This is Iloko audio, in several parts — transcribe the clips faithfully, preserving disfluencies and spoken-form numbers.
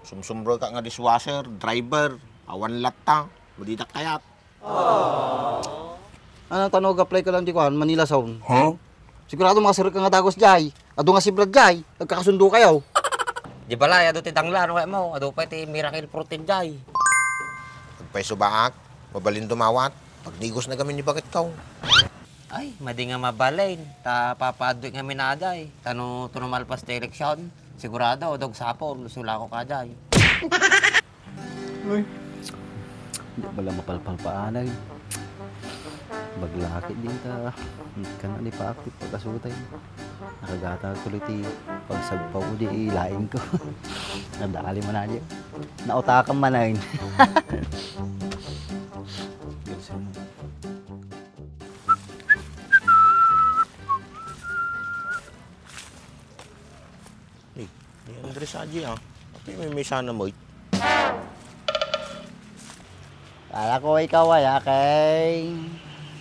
Sumsumrek ka nga dishwasher, driver, awan latta, madidak kayat. Ano, tano, apply ka lang di kuan, Manila Sound. Huh? Sigurado makasirek ka nga dagos jay. Adu nga sibrad jay, agkakasundo kayo. Di bala, adu ti danglan, we mo. Adu pay ti miracle protein jay. Agpayso baak, mabalin dumawat. Pagdigos na gamin ni bakit kaw. Ay, madi nga mabalin. Ta papaadwi nga minajay. Tano, tuno malpas ti eleksyon. Sigurado, dog sapol, sulako ka jay. Uy. Di bala mapalpal paanay. Baglakit din ta. Kana ni paakit pagkasutay. Nakagata tuloy ti pagsagpaw ko di ilain ko. Nadali man aja. Nautakan man ay. Ni, ni Andres aja, ah. Apay may may sana mo, eh. Kala ko ikaw ay aking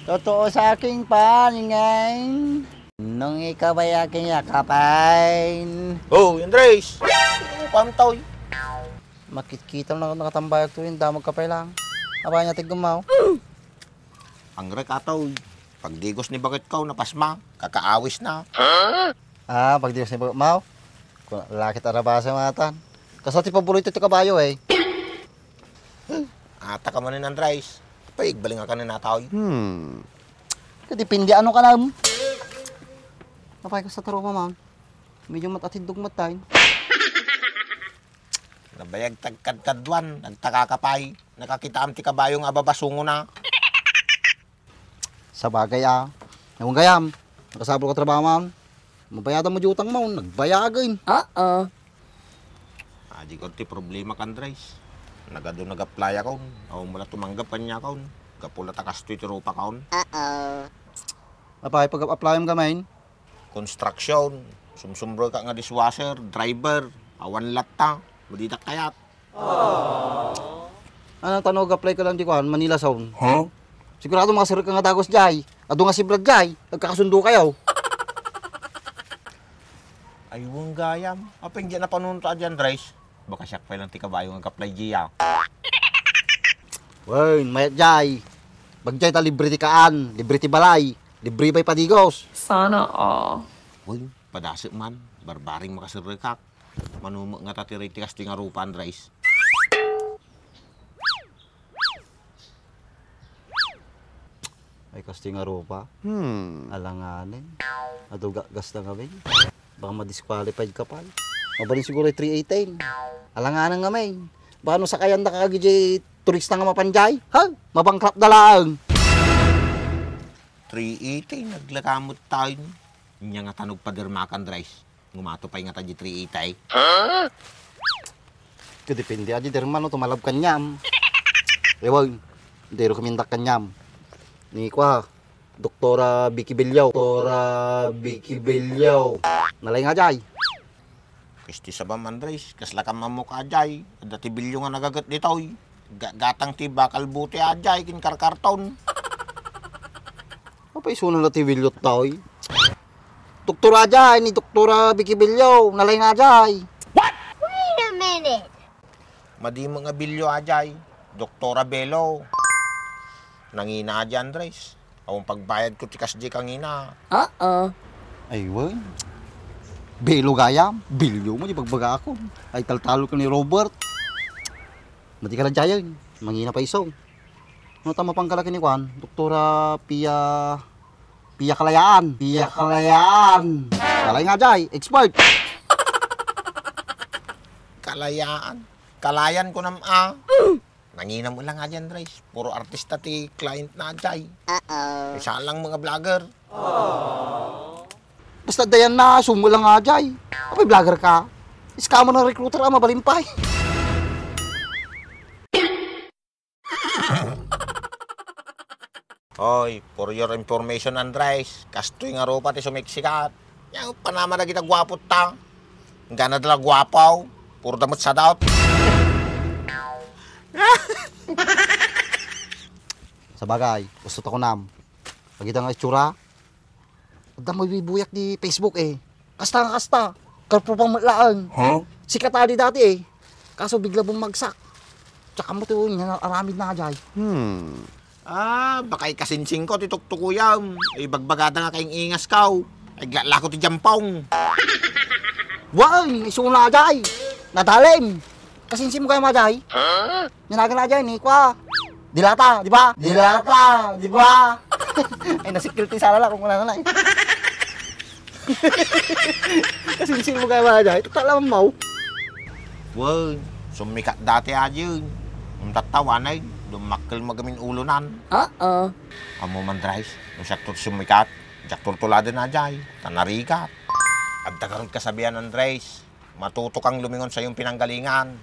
totoo sa aking paningin. Nung ikaw ay aking yakapin. Oh, Andres! Ano ka, Antoy? Makikita mo na nakatambayag to, yung damag ka pa lang. Abay niya, tigum mo. Ang rek, Antoy. Pagdigos ni bakit kaw, napasma. Kakaawis na. Ah, pagdigos ni bakit mo? Kung lakit arabasa matan. Kasla ti paborito ti kabayo, eh. Ata ka manen, Andres. Apay, igbaling ka ni Antoy. Hmm. Kadepende ano ka na. Apay, kasla ti ruma man. Medyo matatindog matay. Nabayag tagkadkaduan, nagtaka ka pay. Nakakitaam ti kabayo nga ababasungona. Sabagay, ah. Ewan gayam, nakasapul ka trabaho man. Mabayadam mo di utang mo, nagbayagen. Oo. Adi ko ti problema, Andres. Nagadu nag-apply akon. Awan mo la tumanggap kanya akon. Gapu la ta kastoy ti rupa akon. Oo. Apay, pag-apply-am gamin? Construction. Sumsumrek ka nga dishwasher, driver, awan latta, madidak kayat. Ano, tano, apply ka lang di kuan, Manila Sound. Huh? Sigurado makasirek ka nga dagos jay. Adu nga sibrad jay, agkakasundo kayo. Ay, wen gayam. Apay, di na panunot a di, Andres. Baka siak pay lang ti kabayo nga agkaplay diya. Wen, mayat jay. Bagjay ta libre ti kaan, libre ti balay, libre pay padigos. Sana all. Wen, padasek man, barbaring makasirrekak. Manumek ngata ti rate ti kastoy nga rupa, Andres. Ay, kastoy nga rupa. Hmm. Alanganin. Adu gasta ngamin. Baka ma-disqualified ka pay. Mabalin siguro ti three eighteen. Alanganin ngamin. Baka no sakayan da ka gidiay turista nga mapan diay, ha? Mabangkrap da laeng. Three eighteen, naglakamot tayo. Nya nga tanog padermakan, Andres. Ngumato pay ngata di three eighty. Huh? Kadepende a di derma no tumalab kaniam. Ewan, dero kumindak kaniam. Ni kua, Doktora Vicky Bello. Doktora Vicky Bello. Nalay nga jay. Kisti sabam, Andres, kasla ka mamuk a jay. Adda ti Bello nga nagaget ditoy. Ga-, gatang ti bakal buti a jay, kin karkarton. Apa isuna na ti Bello taoy? Doktora jay, ni Doktora Vicky Bello, nalay nga jay. What? Wait a minute. Madimo nga Bello a jay, Doktora Bello. Nangina a jay, Andres. Awan pagbayad ko ti kasdi kangina. Oo. Ay, wen. Bello gayam, Bello mo, di bagbaga ako. Ay, taltalo ka ni Robert. Mati ka na jayan. Mangina pa iso. Ano ta mapangkala kini kuan? Doktora Pia, Pia Kalayaan. Pia Kalayaan. Kalay nga jay, expert. Kalayaan. Kalayan ko nam a. Nangina mo lang nga dyan, Andres. Puro artista ti client na jay. Uh-oh. Isa lang mga vlogger. Basta dayan na, sumo lang nga jay. Apay vlogger ka? Scammer na recruiter, ah, mabalin pay. Hoy, for your information, Andres, kastoy nga rupa ti sumiksikat. Yan, panama na kita guwapo ta. Gana dala guwapo, puro damit sa daot. Sabagay, gusto ta kunam. Pagita nga itsura, adda mabibuyak di Facebook eh. Kasta nga kasta. Karpro pang matlaang. Huh? Sikat adi dati eh. Kaso bigla bumagsak. Tsaka mo to nga aramid na jay. Hmm. Ah, baka ikasinsinko ti tuktukuyam. Ibagbagada nga kaing-ingaskaw. Ay, gatlako ti jampong. Wan, isuna jay. Nadalem. Kasinsim mo kaya ma jay? Huh? Nanagan na jay, ni kwa. Dilata, di ba? Dilata, di ba? Ay, nasikil ti sala la kung wala na na eh. Kasinsin mo kaya ma jay? Ito talaga mau. Wan, sumikat dati ajay. Ang tattawanay, dumakkel magamin ulonan. Oo. Amo man, Drais, no siak to sumikat, diak tultuladen ajay, ta narigat. Adda garud kasabian, Andres, matuto kang lumingon sa iyong pinanggalingan.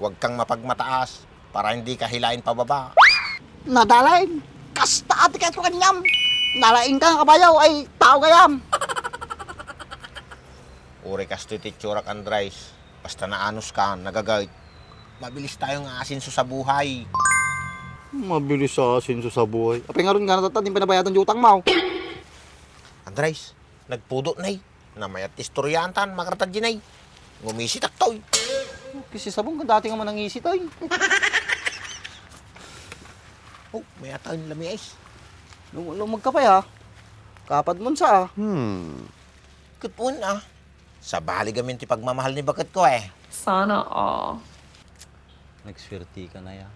Huwag kang mapagmataas para hindi ka hilain pababa. Nadalain, kasta ati kayat ko kanyam. Nalaing ka, kabayaw, ay tao gayam. Uri kastoy ti itsurak, Andres. Basta naanus ka, nagagayt, mabilis tayo nga asinso sa buhay. Mabilis sa asinso sa buhay. Apay ngarud nga natatan, di pinabayadan di utang mo. Andres, nagpudo na eh. Namayat istoryahan tan, makartad di na eh. Ngumisi taktoy. Kasi sabong ka dati nga manangisi tayo. Oh, may atan lami es. Lum lumag ka pa ya. Kapad mo sa ah. Hmm. Kutun ah. Sabali gamin ti pagmamahal ni baket ko eh. Sana all. Nagswerte ka na ya.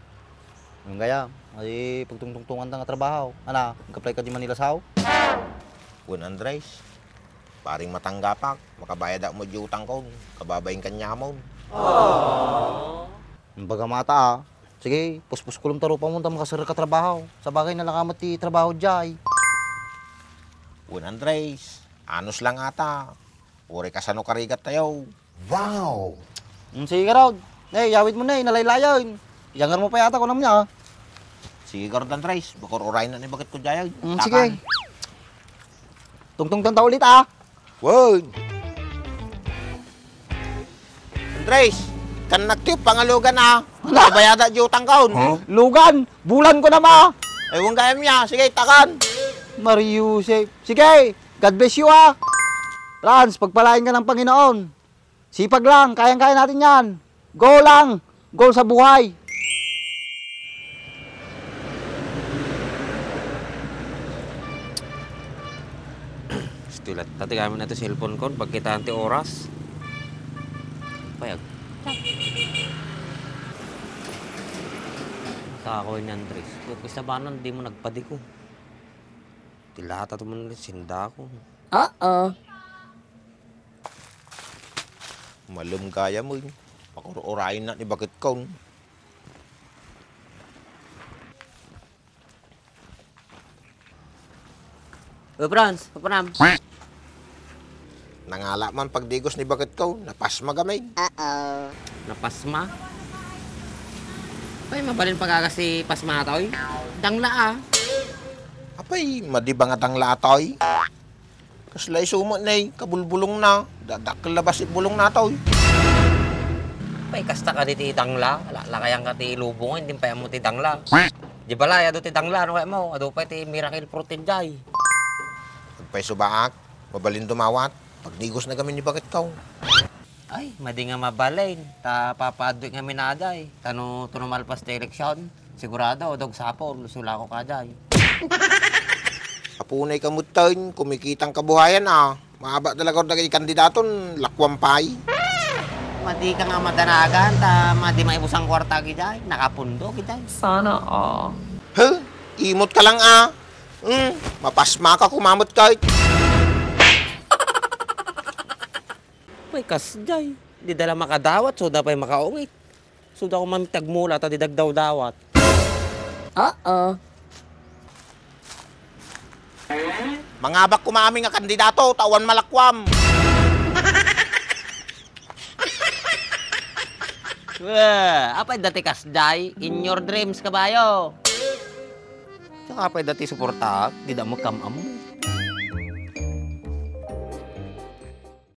Yung gaya, ay pagtungtungtungan ta nga trabaho. Ana, nag-apply ka di Manila sao? Wen Andres, paring matanggapak, makabayad mo di utang ko, kababain kanyamon. Ang baga mata ah. Sige, puspos kulom tarupa mo, ta makasarek ka trabaho. Sa bagay, nalakamat ti trabaho jay. Wen Andres, anus lang ata. Uri kasano karigat tayo. Wow! Mm, sige ka, Rod. Eh, yawid mo na eh, nalaylayan. Iyangar mo pa yata, kunam niya, ah. Sige ka, Rod Andres. Bakor oray na ni bakit ko dyan. Mm, sige. Tungtungtan ta ulit, ah. Wow! Andres, kan nagtiyop pangalugan, ah. Ano? Bayada di utang kaon. Huh? Lugan, bulan ko na ma. Ay, huwag kayam niya. Sige, takan. Mario Joseph. Sige, God bless you, ah. Lance, pagpalain ka ng Panginoon. Sipag lang, kayang-kaya natin yan. Go lang! Goal sa buhay! Gusto latta ti gamit na ti cellphone ko, pagkitaan ti oras. Payag. Sa ako ni Andres. Kung kisabanan, di mo nagpadiko. Ti lata to man sinda ko. Oo. Malem gayam, eh. Pakur-urayen na ni bakit kaon. Eh, Franz, papanam. Nangala man pagdigos ni bakit kaon, napasma gamin. Uh-oh. Napasma? Ay, mabalin pagagas ti pasma toy? Dangla, ah. Apay, madi ba nga dangla toy? Kasla isu met nay kabulbulongna, dadakkel la bassit bulongna toy. Pay kasta kadi ti dangla, la-, lakayan ka ti lubong, hindi pay ammo ti dangla. Di balay, adu ti dangla, ano kaya mo? Adu pay ti miracle fruit ti jay. Agpayso baak, mabalin dumawat, pagdigos na gamin ni bakit kaw. Ay, madi nga mabalin, ta papaadduek ngamin ajay, ta no, ta no malpas ti eleksyon, sigurado, dog sapol, sulako ka jay. Apunay ka metten, kumikitang kabuhayan, ah. Maaba talaga dagiti kandidaton, lakuam pay. Madi ka nga madanagan, ta madi maibusang kwarta, gijay, nakapundo, gijay. Sana all. He? Imot ka lang, ah. Hmm, mapasma ka, kumamet ka. Pay kasjay, di da la makadawat, so da pay makaungit. So da ko man ti agmula, ta di dagdawdawat. Oo. Mangabak koma amin nga kandidato, ta awan malakuam. Weh, apay dati kasjay, in your dreams, kabayo. Saka apay dati suportaak, di da mo kam-am.